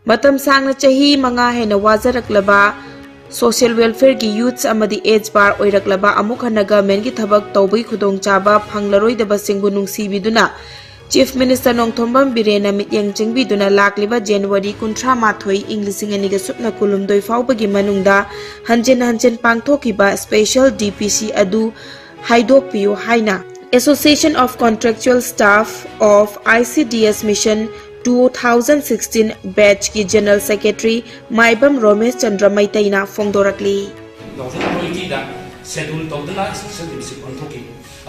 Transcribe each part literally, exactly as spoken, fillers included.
ꯃꯇꯝ ꯁꯥꯡꯅ ꯆꯍꯤ ꯃꯉꯥ ꯍꯦꯟꯅ ꯋꯥꯖꯔꯛꯂꯕ social welfareꯒꯤ youths ꯑꯃꯗꯤ age bar ꯑꯣꯏꯔꯛꯂꯕ ꯑꯃꯨꯛ ꯍꯟꯅ governmentꯀꯤ ꯊꯕꯛ ꯇꯧꯕꯒꯤ ꯈꯨꯗꯣꯡꯆꯥꯕ ꯐꯪꯂꯔꯣꯏꯗꯕꯁꯤꯡꯕꯨ ꯅꯨꯡꯁꯤꯕꯤꯗꯨꯅ Chief Minister ꯅꯣꯡꯊꯣꯝꯕꯝ ꯕꯤꯔꯦꯟꯅ ꯃꯤꯠꯌꯦꯡ ꯆꯪꯕꯤꯗꯨꯅ ꯂꯥꯛꯂꯤꯕ January ꯀꯨꯟꯊ꯭ꯔꯥ ꯃꯥꯊꯣꯏ, ꯏꯪ ꯂꯤꯁꯤꯡ ꯑꯅꯤꯒ ꯁꯨꯞꯅ ꯀꯨꯟꯍꯨꯝꯗꯣꯏ ꯐꯥꯎꯕꯒꯤ ꯃꯅꯨꯡꯗ ꯍꯟꯖꯤꯟ ꯍꯟꯖꯤꯟ ꯄꯥꯡꯊꯣꯛꯈꯤꯕ special D P C ꯑꯗꯨ ꯍꯥꯏꯗꯣꯛꯄꯤꯌꯨ ꯍꯥꯏꯅ Association of Contractual Staff of I C D S Mission two thousand sixteen batchꯀꯤ General Secretary ꯃꯥꯏꯕꯝ ꯔꯣꯃꯦꯁ ꯆꯟꯗ꯭ꯔ ꯃꯩꯇꯩꯅ ꯐꯣꯡꯗꯣꯔꯛꯂꯤ꯫ ꯇꯨ ꯊꯥꯎꯖꯟ ꯇ꯭ꯋꯦꯟꯇꯤꯗ schedule ꯇꯧꯗꯨꯅ special D P C ꯄꯥꯡꯊꯣꯛꯈꯤ꯫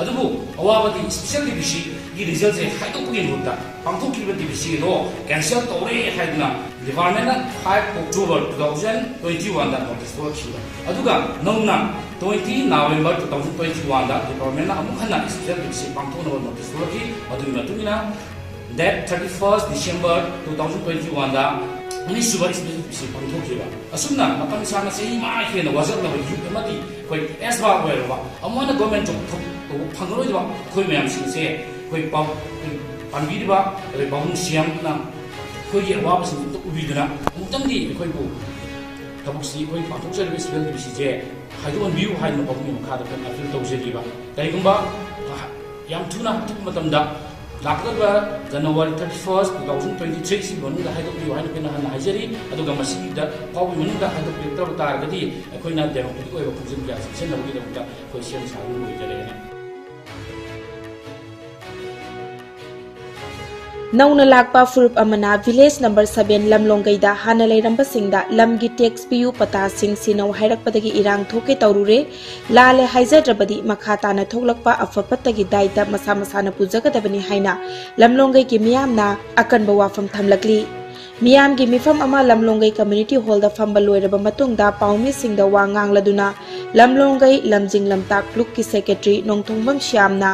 ꯑꯗꯨꯕꯨ ꯑꯋꯥꯕꯗꯤ special D P Cꯒꯤ resultꯁꯦ ꯍꯥꯏꯗꯣꯛꯄꯒꯤ ꯃꯍꯨꯠꯇ ꯄꯥꯡꯊꯣꯛꯈꯤꯕ D P C ꯑꯗꯣ cancel ꯇꯧꯔꯦ ꯍꯥꯏꯗꯨꯅ departmentꯅ five October two thousand twenty oneꯗ notice ꯊꯣꯛꯂꯛꯈꯤꯕ꯫ ꯑꯗꯨꯒ ꯅꯧꯅ twenty November two thousand twenty oneꯗ departmentꯅ ꯑꯃꯨꯛ ꯍꯟꯅ special D P C ꯄꯥꯡꯊꯣꯛꯅꯕ notice ꯊꯣꯛꯂꯛꯈꯤ꯫ ꯃꯗꯨꯒꯤ ꯃꯇꯨꯡ ꯏꯟꯅ date thirty first December two thousand twenty oneꯗ ꯑꯅꯤꯁꯨꯕ special D P C ꯄꯥꯡꯊꯣꯛꯈꯤꯕ꯫ ꯑꯁꯨꯝꯅ ꯃꯇꯝ ꯁꯥꯡꯅ ꯆꯍꯤ ꯃꯉꯥ ꯍꯦꯟꯅ ꯋꯥꯖꯔꯛꯂꯕ youth ꯑꯃꯗꯤ ꯑꯩꯈꯣꯏ age bar ꯑꯣꯏꯔꯕ ꯑꯃꯨꯛ ꯍꯟꯅ government job ꯊꯕꯛ ꯇꯧꯕ ꯐꯪꯉꯔꯣꯏꯗꯕ ꯑꯩꯈꯣꯏ ꯃꯌꯥꯝꯁꯤꯡꯁꯦ ꯑꯩꯈꯣꯏ ꯄꯥꯎ-, ꯑꯩꯈꯣꯏ ꯄꯥꯟꯕꯤꯔꯤꯕ ꯑꯩꯈꯣꯏ ꯄꯥꯕꯨꯡ C Mꯅ ꯑꯩꯈꯣꯏꯒꯤ ꯑꯋꯥꯕꯁꯤꯡꯁꯦ ꯑꯝꯇ ꯎꯕꯤꯗꯨꯅ ꯑꯃꯨꯛꯇꯪꯗꯤ ꯑꯩꯈꯣꯏꯕꯨ ꯊꯕꯛꯁꯤ ꯑꯩꯈꯣꯏ ꯄꯥꯡꯊꯣꯛꯆꯔꯤꯕ special D P Cꯁꯦ ꯍꯥꯏꯗꯣꯛꯍꯟꯕꯤꯌꯨ ꯍꯥꯏꯗꯅ ꯄꯥꯕꯨꯡꯒꯤ ꯃꯈꯥꯗ ꯑꯩꯈꯣꯏꯅ appeal ꯇꯧꯖꯔꯤꯕ꯫ ꯀꯔꯤꯒꯨꯝꯕ ꯌꯥꯝ ꯊꯨꯅ ꯑꯊꯨꯕ ꯃꯇꯝꯗ ꯂꯥꯛꯀꯗꯧꯔꯤꯕ January thirty first two thousand twenty three ꯁꯤꯒꯤ ꯃꯅꯨꯡꯗ ꯍꯥꯏꯗꯣꯛꯄꯤꯌꯨ ꯍꯥꯏꯅ ꯑꯩꯈꯣꯏꯅ ꯍꯟꯅ ꯍꯥꯏꯖꯔꯤ꯫ ꯑꯗꯨꯒ ꯃꯁꯤꯗ ꯐꯥꯎꯕꯒꯤ ꯃꯅꯨꯡꯗ ꯍꯥꯏꯗꯣꯛꯄꯤꯔꯛꯇꯕ ꯇꯥꯔꯒꯗꯤ ꯑꯩꯈꯣꯏꯅ democratic ꯑꯣꯏꯕ ꯈꯣꯡꯖꯦꯜ ꯀꯌꯥ ꯆꯦꯛꯁꯤꯟꯅꯕꯒꯤꯗꯃꯛꯇ ꯑꯩꯈꯣꯏ ꯁꯦꯝ ꯁꯥꯗꯨꯅ ꯂꯣꯏꯖꯔꯦꯅ꯫ ꯅꯧꯅ ꯂꯥꯛꯄ ꯐꯨꯔꯨꯞ ꯑꯃꯅ village number seven ꯂꯝꯂꯣꯡꯒꯩꯗ ꯍꯥꯟꯅ ꯂꯩꯔꯝꯕꯁꯤꯡꯗ ꯂꯝꯒꯤ tax ꯄꯤꯌꯨ, ꯄꯇꯥꯁꯤꯡ ꯁꯤꯟꯅꯧ ꯍꯥꯏꯔꯛꯄꯗꯒꯤ ꯏꯔꯥꯡ ꯊꯣꯛꯀꯦ ꯇꯧꯔꯨꯔꯦ꯫ ꯂꯥꯜꯂꯦ ꯍꯥꯏꯖꯗ꯭ꯔꯕꯗꯤ ꯃꯈꯥ ꯇꯥꯅ ꯊꯣꯛꯂꯛꯄ ꯑꯐ ꯐꯠꯇꯒꯤ ꯗꯥꯏꯇ ꯃꯁꯥ ꯃꯁꯥꯅ ꯄꯨꯖꯒꯗꯕꯅꯤ ꯍꯥꯏꯅ ꯂꯝꯂꯣꯡꯒꯩꯒꯤ ꯃꯤꯌꯥꯝꯅ ꯑꯀꯟꯕ ꯋꯥꯐꯝ ꯊꯝꯂꯛꯂꯤ꯫ ꯃꯤꯌꯥꯝꯒꯤ ꯃꯤꯐꯝ ꯑꯃ ꯂꯝꯂꯣꯡꯒꯩ community hallꯗ ꯐꯝꯕ ꯂꯣꯏꯔꯕ ꯃꯇꯨꯡꯗ ꯄꯥꯎꯃꯤꯁꯤꯡꯗ ꯋꯥ ꯉꯥꯡꯂꯗꯨꯅ ꯂꯝꯂꯣꯡꯒꯩ ꯂꯝꯖꯤꯡ ꯂꯝꯇꯥꯛ ꯂꯨꯞꯀꯤ secretary ꯅꯣꯡꯊꯣꯡꯕꯝ ꯁ꯭ꯌꯥꯝꯅ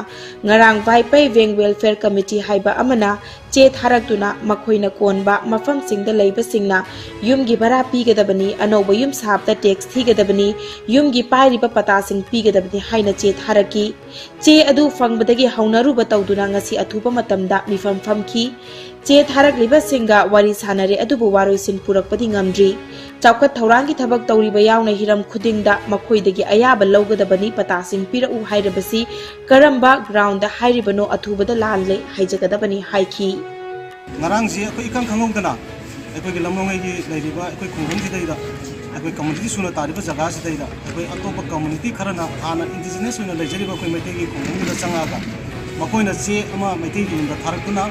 ꯉꯔꯥꯡ ꯚꯥꯏꯄꯩ ꯋꯦꯡ welfare committee ꯍꯥꯏꯕ ꯑꯃꯅ ꯆꯦ ꯊꯥꯔꯛꯇꯨꯅ ꯃꯈꯣꯏꯅ ꯀꯣꯟꯕ ꯃꯐꯝꯁꯤꯡꯗ ꯂꯩꯕꯁꯤꯡꯅ ꯌꯨꯝꯒꯤ ꯚꯔꯥ ꯄꯤꯒꯗꯕꯅꯤ, ꯑꯅꯧꯕ ꯌꯨꯝ ꯁꯥꯕꯗ tax ꯊꯤꯒꯗꯕꯅꯤ, ꯌꯨꯝꯒꯤ ꯄꯥꯏꯔꯤꯕ ꯄꯇꯥꯁꯤꯡ ꯄꯤꯒꯗꯕꯅꯤ ꯍꯥꯏꯅ ꯆꯦ ꯊꯥꯔꯛꯈꯤ꯫ ꯆꯦ ꯑꯗꯨ ꯐꯪꯕꯗꯒꯤ ꯍꯧꯅꯔꯨꯕ ꯇꯧꯗꯨꯅ ꯉꯁꯤ ꯑꯊꯨꯕ ꯃꯇꯝꯗ ꯃꯤꯐꯝ ꯐꯝꯈꯤ꯫ ꯆꯦ ꯊꯥꯔꯛꯂꯤꯕꯁꯤꯡꯒ ꯋꯥꯔꯤ ꯁꯥꯟꯅꯔꯦ, ꯑꯗꯨꯕꯨ ꯋꯥꯔꯣꯏꯁꯤꯟ ꯄꯨꯔꯛꯄꯗꯤ ꯉꯝꯗ꯭ꯔꯤ꯫ ꯆꯥꯎꯈꯠ ꯊꯧꯔꯥꯡꯒꯤ ꯊꯕꯛ ꯇꯧꯔꯤꯕ ꯌꯥꯎꯅ ꯍꯤꯔꯝ ꯈꯨꯗꯤꯡꯗ ꯃꯈꯣꯏꯗꯒꯤ ꯑꯌꯥꯕ ꯂꯧꯒꯗꯕꯅꯤ, ꯄꯇꯥꯁꯤꯡ ꯄꯤꯔꯛꯎ ꯍꯥꯏꯔꯕꯁꯤ ꯀꯔꯝꯕ ꯒ꯭ꯔꯥꯎꯟꯗ ꯍꯥꯏꯔꯤꯕꯅꯣ, ꯑꯊꯨꯕꯗ ꯂꯥꯜꯂꯦ ꯍꯥꯏꯖꯒꯗꯕꯅꯤ ꯍꯥꯏꯈꯤ꯫ ꯉꯔꯥꯡꯁꯤ ꯑꯩꯈꯣꯏ ꯏꯈꯪ ꯈꯪꯍꯧꯗꯅ ꯑꯩꯈꯣꯏꯒꯤ ꯂꯝꯂꯣꯡꯉꯩꯒꯤ ꯂꯩꯔꯤꯕ ꯑꯩꯈꯣꯏ ꯈꯨꯡꯒꯪꯁꯤꯗꯩꯗ ꯑꯩꯈꯣꯏ ꯀꯝꯃꯨꯅꯤꯇꯤ ꯁꯨꯅ ꯇꯥꯔꯤꯕ ꯖꯒꯥꯁꯤꯗꯩꯗ ꯑꯩꯈꯣꯏ ꯑꯇꯣꯞꯄ ꯀꯝꯃꯨꯅꯤꯇꯤ ꯈꯔꯅ ꯍꯥꯟꯅ ꯏꯟꯗꯤꯖꯤꯅꯁ ꯑꯣꯏꯅ ꯂꯩꯖꯔꯤꯕ ꯑꯩꯈꯣꯏ ꯃꯩꯇꯩꯒꯤ ꯈꯨꯡꯒꯪꯁꯤꯗ ꯆꯪꯉꯛꯑꯒ ꯃꯈꯣꯏꯅ ꯆꯦ ꯑꯃ ꯃꯩꯇꯩꯒꯤ ꯌꯨꯝꯗ ꯊꯥꯔꯛꯇꯨꯅ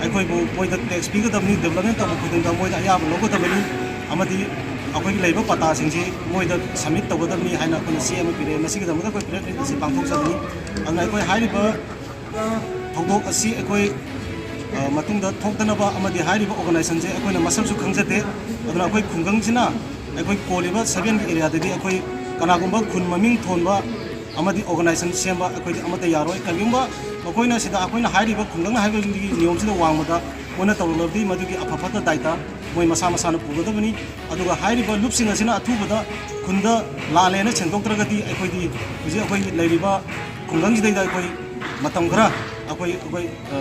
ꯑꯩꯈꯣꯏꯕꯨ ꯃꯣꯏꯗ ꯇꯦꯛꯁ ꯄꯤꯒꯗꯕꯅꯤ, ꯗꯦꯕꯂꯞꯃꯦꯟ ꯇꯧꯕ ꯈꯨꯗꯤꯡꯗ ꯃꯣꯏꯗ ꯑꯌꯥꯕ ꯂꯧꯒꯗꯕꯅꯤ ꯑꯃꯗꯤ ꯑꯩꯈꯣꯏꯒꯤ ꯂꯩꯔꯤꯕ ꯄꯇꯥꯁꯤꯡꯁꯤ ꯃꯣꯏꯗ ꯁꯕꯃꯤꯠ ꯇꯧꯒꯗꯕꯅꯤ ꯍꯥꯏꯅ ꯑꯩꯈꯣꯏꯅ ꯆꯦ ꯑꯃ ꯄꯤꯔꯛꯑꯦ꯫ ꯃꯁꯤꯒꯤꯗꯃꯛꯇ ꯑꯩꯈꯣꯏ ꯄ꯭ꯔꯦꯁ ꯃꯤꯠ ꯑꯁꯤ ꯄꯥꯡꯊꯣꯛꯆꯕꯅꯤ꯫ ꯑꯗꯨꯅ ꯑꯩꯈꯣꯏ ꯍꯥꯏꯔꯤꯕ ꯊꯧꯗꯣꯛ ꯑꯁꯤ ꯑꯩꯈꯣꯏ, ꯑ, ꯃꯇꯨꯡꯗ ꯊꯣꯛꯇꯅꯕ ꯑꯃꯗꯤ ꯍꯥꯏꯔꯤꯕ ꯑꯣꯔꯒꯅꯥꯏꯖꯦꯁꯟꯁꯦ ꯑꯩꯈꯣꯏꯅ ꯃꯁꯛꯁꯨ ꯈꯪꯖꯗꯦ꯫ ꯑꯗꯨꯅ ꯑꯩꯈꯣꯏ ꯈꯨꯡꯒꯪꯁꯤꯅ ꯑꯩꯈꯣꯏ ꯀꯣꯜꯂꯤꯕ ꯁꯚꯦꯟꯒꯤ ꯑꯦꯔꯤꯌꯥꯗꯗꯤ ꯑꯩꯈꯣꯏ ꯀꯅꯥꯒꯨꯝꯕ ꯈꯨꯟ ꯃꯃꯤꯡ ꯊꯣꯟꯕ ꯑꯃꯗꯤ ꯑꯣꯔꯒꯅꯥꯏꯖꯦꯁꯟ ꯁꯦꯝꯕ ꯑꯩꯈꯣꯏꯗꯤ ꯑꯃꯠꯇ ꯌꯥꯔꯣꯏ꯫ ꯀꯔꯤꯒꯨꯝꯕ ꯃꯈꯣꯏꯅ ꯁꯤꯗ ꯑꯩꯈꯣꯏꯅ ꯍꯥꯏꯔꯤꯕ ꯈꯨꯡꯒꯪꯅ ꯍꯥꯏꯕꯒꯤ ꯅꯤꯌꯣꯝꯁꯤꯗ ꯋꯥꯡꯃꯗ ꯃꯣꯏꯅ ꯇꯧꯔꯛꯂꯕꯗꯤ ꯃꯗꯨꯒꯤ ꯑꯐ ꯐꯠꯇ ꯗꯥꯏꯇ ꯃꯣꯏ ꯃꯁꯥ ꯃꯁꯥꯅ ꯄꯨꯒꯗꯕꯅꯤ꯫ ꯑꯗꯨꯒ ꯍꯥꯏꯔꯤꯕ ꯂꯨꯞꯁꯤꯡ ꯑꯁꯤꯅ ꯑꯊꯨꯕꯗ ꯈꯨꯟꯗ ꯂꯥꯜꯂꯦꯅ ꯁꯦꯡꯗꯣꯛꯇ꯭ꯔꯒꯗꯤ ꯑꯩꯈꯣꯏꯗꯤ ꯍꯧꯖꯤꯛ ꯑꯩꯈꯣꯏꯒꯤ ꯂꯩꯔꯤꯕ ꯈꯨꯡꯒꯪꯁꯤꯗꯩꯗ ꯑꯩꯈꯣꯏ ꯃꯇꯝ ꯈꯔ ꯑꯩꯈꯣꯏ, ꯑꯩꯈꯣꯏ, ꯑ,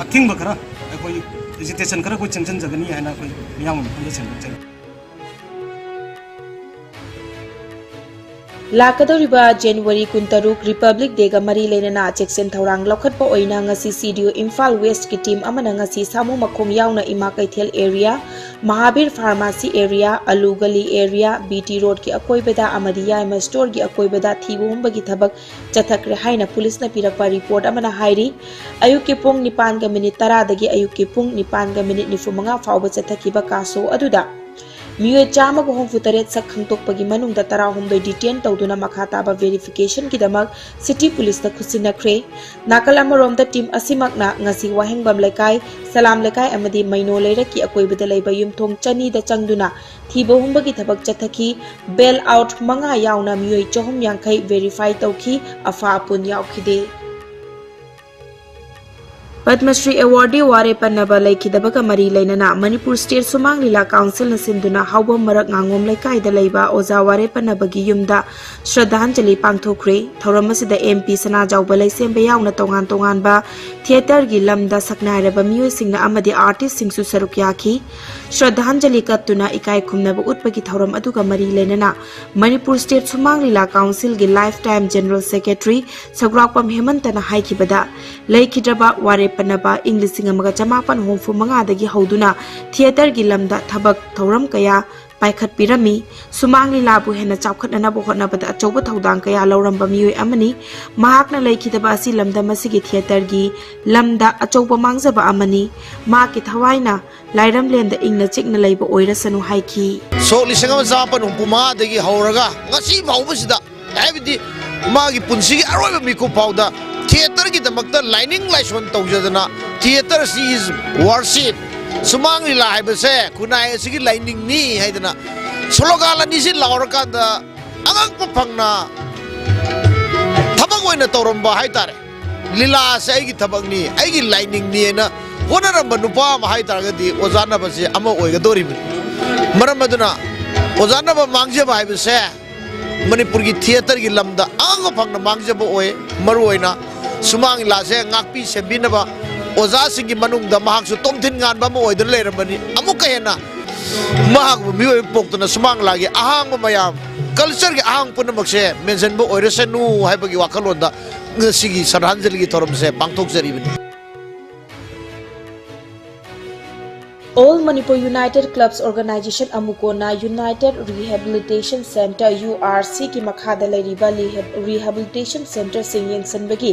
ꯑꯊꯤꯡꯕ ꯈꯔ ꯑꯩꯈꯣꯏ ꯑꯦꯖꯤꯇꯦꯁꯟ ꯈꯔ ꯑꯩꯈꯣꯏ ꯆꯪꯁꯤꯟꯖꯒꯅꯤ ꯍꯥꯏꯅ ꯑꯩꯈꯣꯏ ꯃꯤꯌꯥꯝꯒꯤ ꯃꯐꯝꯗ ꯁꯦꯡꯗꯣꯛꯆꯔꯤ꯫ ꯂꯥꯛꯀꯗꯧꯔꯤꯕ ꯖꯅꯋꯥꯔꯤ ꯀꯨꯟꯇꯔꯨꯛ ꯔꯤꯄꯕ꯭ꯂꯤꯛ ꯗꯦꯒ ꯃꯔꯤ ꯂꯩꯅꯅ ꯆꯦꯛꯁꯤꯟ ꯊꯧꯔꯥꯡ ꯂꯧꯈꯠꯄ ꯑꯣꯏꯅ ꯉꯁꯤ ꯁꯤ ꯗꯤ ꯑꯣ ꯏꯝꯐꯥꯜ ꯋꯦꯁ꯭ꯠꯀꯤ ꯇꯤꯝ ꯑꯃꯅ ꯉꯁꯤ ꯁꯥꯃꯨ ꯃꯈꯣꯡ ꯌꯥꯎꯅ ꯏꯃꯥ ꯀꯩꯊꯦꯜ ꯑꯦꯔꯤꯌꯥ, ꯃꯍꯥꯕꯤꯔ ꯐꯥꯔꯃꯥꯁꯤ ꯑꯦꯔꯤꯌꯥ, ꯑꯂꯨ ꯒꯂꯤ ꯑꯦꯔꯤꯌꯥ, ꯕꯤ ꯇꯤ ꯔꯣꯗꯀꯤ ꯑꯀꯣꯏꯕꯗ ꯑꯃꯗꯤ ꯌꯥꯏꯃ ꯁ꯭ꯇꯣꯔꯒꯤ ꯑꯀꯣꯏꯕꯗ ꯊꯤꯕ ꯍꯨꯝꯕꯒꯤ ꯊꯕꯛ ꯆꯠꯊꯈ꯭ꯔꯦ ꯍꯥꯏꯅ ꯄꯨꯂꯤꯁꯅ ꯄꯤꯔꯛꯄ ꯔꯤꯄꯣꯔꯠ ꯑꯃꯅ ꯍꯥꯏꯔꯤ꯫ ꯑꯌꯨꯛꯀꯤ ꯄꯨꯡ ꯅꯤꯄꯥꯟꯒ ꯃꯤꯅꯤꯠ ꯇꯔꯥꯗꯒꯤ ꯑꯌꯨꯛꯀꯤ ꯄꯨꯡ ꯅꯤꯄꯥꯟꯒ ꯃꯤꯅꯤꯠ ꯅꯤꯐꯨ ꯃꯉꯥ ꯐꯥꯎꯕ ꯆꯠꯊꯈꯤꯕ ꯀꯥꯁꯣ ꯑꯗꯨꯗ ꯃꯤꯑꯣꯏ ꯆꯥꯝꯃꯒ ꯍꯨꯝꯐꯨ ꯇꯔꯦꯠ ꯁꯛ ꯈꯪꯗꯣꯛꯄꯒꯤ ꯃꯅꯨꯡꯗ ꯇꯔꯥꯍꯨꯝꯗꯣꯏ ꯗꯤꯇꯦꯟ ꯇꯧꯗꯨꯅ ꯃꯈꯥ ꯇꯥꯕ ꯚꯦꯔꯤꯐꯤꯀꯦꯁꯟꯒꯤꯗꯃꯛ ꯁꯤꯇꯤ ꯄꯨꯂꯤꯁꯇ ꯈꯨꯠꯁꯤꯟꯅꯈ꯭ꯔꯦ꯫ ꯅꯥꯀꯜ ꯑꯃꯔꯣꯝꯗ ꯇꯤꯝ ꯑꯁꯤꯃꯛꯅ ꯉꯁꯤ ꯋꯥꯍꯦꯡꯕꯝ ꯂꯩꯀꯥꯏ, ꯁꯂꯥꯝ ꯂꯩꯀꯥꯏ ꯑꯃꯗꯤ ꯃꯩꯅꯣ ꯂꯩꯔꯛꯀꯤ ꯑꯀꯣꯏꯕꯗ ꯂꯩꯕ ꯌꯨꯝꯊꯣꯡ ꯆꯅꯤꯗ ꯆꯪꯗꯨꯅ ꯊꯤꯕ ꯍꯨꯝꯕꯒꯤ ꯊꯕꯛ ꯆꯠꯊꯈꯤ꯫ ꯕꯦꯜ ꯑꯥꯎꯠ ꯃꯉꯥ ꯌꯥꯎꯅ ꯃꯤꯑꯣꯏ ꯆꯍꯨꯝ ꯌꯥꯡꯈꯩ ꯚꯦꯔꯤꯐꯥꯏ ꯇꯧꯈꯤ, ꯑꯐꯥ ꯑꯄꯨꯟ ꯌꯥꯎꯈꯤꯗꯦ꯫ ꯄꯗꯃ ꯁ꯭ꯔꯤ ꯑꯦꯋꯥꯔꯗꯤ ꯋꯥꯔꯦ ꯄꯟꯅꯕ ꯂꯩꯈꯤꯗꯕꯒ ꯃꯔꯤ ꯂꯩꯅꯅ ꯃꯅꯤꯄꯨꯔ ꯁ꯭ꯇꯦꯠ ꯁꯨꯃꯥꯡ ꯂꯤꯂꯥ ꯀꯥꯎꯟꯁꯤꯜꯅ ꯁꯤꯟꯗꯨꯅ ꯍꯥꯎꯕꯝ ꯃꯔꯛ ꯉꯥꯉꯣꯝ ꯂꯩꯀꯥꯏꯗ ꯂꯩꯕ ꯑꯣꯖꯥ ꯋꯥꯔꯦ ꯄꯟꯅꯕꯒꯤ ꯌꯨꯝꯗ ꯁ꯭ꯔꯗꯥꯟꯖꯂꯤ ꯄꯥꯡꯊꯣꯛꯈ꯭ꯔꯦ꯫ ꯊꯧꯔꯝ ꯑꯁꯤꯗ ꯑꯦꯝ ꯄꯤ ꯁꯅꯥꯖꯥꯎꯕ ꯂꯩꯁꯦꯝꯕ ꯌꯥꯎꯅ ꯇꯣꯉꯥꯟ ꯇꯣꯉꯥꯟꯕ ꯊꯤꯌꯦꯇꯔꯒꯤ ꯂꯝꯗ ꯁꯛꯅꯥꯏꯔꯕ ꯃꯤꯑꯣꯏꯁꯤꯡꯅ ꯑꯃꯗꯤ ꯑꯥꯔꯇꯤꯁꯁꯤꯡꯁꯨ ꯁꯔꯨꯛ ꯌꯥꯈꯤ꯫ ꯁ꯭ꯔꯗꯥꯟꯖꯂꯤ ꯀꯠꯇꯨꯅ ꯏꯀꯥꯏ ꯈꯨꯝꯅꯕ ꯎꯠꯄꯒꯤ ꯊꯧꯔꯝ ꯑꯗꯨꯒ ꯃꯔꯤ ꯂꯩꯅꯅ ꯃꯅꯤꯄꯨꯔ ꯁ꯭ꯇꯦꯠ ꯁꯨꯃꯥꯡ ꯂꯤꯂꯥ ꯀꯥꯎꯟꯁꯤꯜꯒꯤ ꯂꯥꯏꯐ ꯇꯥꯏꯝ ꯖꯦꯅꯔꯦꯜ ꯁꯦꯀ꯭ꯔꯦꯇꯔꯤ ꯁꯒ꯭ꯔꯥꯛꯄꯝ ꯍꯦꯃꯟꯇꯅ ꯍꯥꯏꯈꯤꯕꯗ, ꯂꯩꯈꯤꯗ꯭ꯔꯕ ꯋꯥꯔꯦ ꯄꯟꯅꯕ ꯏꯪ ꯂꯤꯁꯤꯡ ꯑꯃꯒ ꯆꯃꯥꯄꯟ ꯍꯨꯝꯐꯨ ꯃꯉꯥꯗꯒꯤ ꯍꯧꯗꯨꯅ ꯊꯤꯌꯦꯇꯔꯒꯤ ꯂꯝꯗ ꯊꯕꯛ ꯊꯧꯔꯝ ꯀꯌꯥ ꯄꯥꯏꯈꯠꯄꯤꯔꯝꯃꯤ꯫ ꯁꯨꯃꯥꯡ ꯂꯤꯂꯥꯕꯨ ꯍꯦꯟꯅ ꯆꯥꯎꯈꯠꯅꯅꯕ ꯍꯣꯠꯅꯕꯗ ꯑꯆꯧꯕ ꯊꯧꯗꯥꯡ ꯀꯌꯥ ꯂꯧꯔꯝꯕ ꯃꯤꯑꯣꯏ ꯑꯃꯅꯤ꯫ ꯃꯍꯥꯛꯅ ꯂꯩꯈꯤꯗꯕ ꯑꯁꯤ ꯂꯝꯗꯝ ꯑꯁꯤꯒꯤ ꯊꯤꯌꯦꯇꯔꯒꯤ ꯂꯝꯗ ꯑꯆꯧꯕ ꯃꯥꯡꯖꯕ ꯑꯃꯅꯤ꯫ ꯃꯍꯥꯛꯀꯤ ꯊꯋꯥꯏꯅ ꯂꯥꯏꯔꯝꯂꯦꯟꯗ ꯏꯪꯅ ꯆꯤꯛꯅ ꯂꯩꯕ ꯑꯣꯏꯔꯁꯅꯨ ꯍꯥꯏꯈꯤ꯫ ꯁꯣꯛ ꯂꯤꯁꯤꯡ ꯑꯃ ꯆꯃꯥꯄꯟ ꯍꯨꯝꯐꯨ ꯃꯉꯥꯗꯒꯤ ꯍꯧꯔꯒ ꯉꯁꯤ ꯐꯥꯎꯕꯁꯤꯗ, ꯍꯥꯏꯕꯗꯤ ꯃꯥꯒꯤ ꯄꯨꯟꯁꯤꯒꯤ ꯑꯔꯣꯏꯕ ꯃꯤꯀꯨꯞ ꯐꯥꯎꯗ ꯊꯤꯌꯦꯇꯔꯒꯤꯗꯃꯛꯇ ꯂꯥꯏꯅꯤꯡ ꯂꯥꯏꯁꯣꯟ ꯇꯧꯖꯗꯅ, "Theatre is worship", ꯁꯨꯃꯥꯡ ꯂꯤꯂꯥ ꯍꯥꯏꯕꯁꯦ ꯈꯨꯟꯅꯥꯏ ꯑꯁꯤꯒꯤ ꯂꯥꯏꯅꯤꯡꯅꯤ ꯍꯥꯏꯗꯅ ꯁ꯭ꯂꯣꯒꯥꯟ ꯑꯅꯤꯁꯤ ꯂꯥꯎꯔꯀꯥꯟꯗ ꯑꯉꯛꯄ ꯐꯪꯅ ꯊꯕꯛ ꯑꯣꯏꯅ ꯇꯧꯔꯝꯕ ꯍꯥꯏꯇꯥꯔꯦ꯫ "ꯂꯤꯂꯥꯁꯦ ꯑꯩꯒꯤ ꯊꯕꯛꯅꯤ, ꯑꯩꯒꯤ ꯂꯥꯏꯅꯤꯡꯅꯤ" ꯍꯥꯏꯅ ꯍꯣꯠꯅꯔꯝꯕ ꯅꯨꯄꯥ ꯑꯃ ꯍꯥꯏꯇꯥꯔꯒꯗꯤ ꯑꯣꯖꯥ ꯅꯕꯁꯦ ꯑꯃ ꯑꯣꯏꯒꯗꯧꯔꯤꯕꯅꯤ꯫ ꯃꯔꯝ ꯑꯗꯨꯅ ꯑꯣꯖꯥ ꯅꯕ ꯃꯥꯡꯖꯕ ꯍꯥꯏꯕꯁꯦ ꯃꯅꯤꯄꯨꯔꯒꯤ ꯊꯤꯌꯦꯇꯔꯒꯤ ꯂꯝꯗ ꯑꯉꯛꯄ ꯐꯪꯅ ꯃꯥꯡꯖꯕ ꯑꯣꯏ꯫ ꯃꯔꯨꯑꯣꯏꯅ ꯁꯨꯃꯥꯡ ꯂꯤꯂꯥꯁꯦ ꯉꯥꯛꯄꯤ ꯁꯦꯝꯕꯤꯅꯕ ꯑꯣꯖꯥꯁꯤꯡꯒꯤ ꯃꯅꯨꯡꯗ ꯃꯍꯥꯛꯁꯨ ꯇꯣꯝꯊꯤꯟ ꯉꯥꯟꯕ ꯑꯃ ꯑꯣꯏꯗꯨꯅ ꯂꯩꯔꯝꯕꯅꯤ꯫ ꯑꯃꯨꯛꯀ ꯍꯦꯟꯅ ꯃꯍꯥꯛꯄꯨ ꯃꯤꯑꯣꯏ ꯑꯃ ꯄꯣꯛꯇꯨꯅ ꯁꯨꯃꯥꯡ ꯂꯤꯂꯥꯒꯤ ꯑꯍꯥꯡꯕ ꯃꯌꯥꯝ, ꯀꯜꯆꯔꯒꯤ ꯑꯍꯥꯡꯕ ꯄꯨꯝꯅꯃꯛꯁꯦ ꯃꯦꯟꯁꯤꯟꯕ ꯑꯣꯏꯔꯁꯅꯨ ꯍꯥꯏꯕꯒꯤ ꯋꯥꯈꯜꯂꯣꯟꯗ ꯉꯁꯤꯒꯤ ꯁ꯭ꯔꯗꯥꯟꯖꯂꯤꯒꯤ ꯊꯧꯔꯝꯁꯦ ꯄꯥꯡꯊꯣꯛꯆꯔꯤꯕꯅꯤ꯫ All Manipur United Clubs Organization, ꯑꯃꯨꯀꯣꯅ United Rehabilitation Centre, U R C ꯒꯤ ꯃꯈꯥꯗ ꯂꯩꯔꯤꯕ rehab-, rehabilitation centreꯁꯤꯡ ꯌꯦꯡꯁꯤꯟꯕꯒꯤ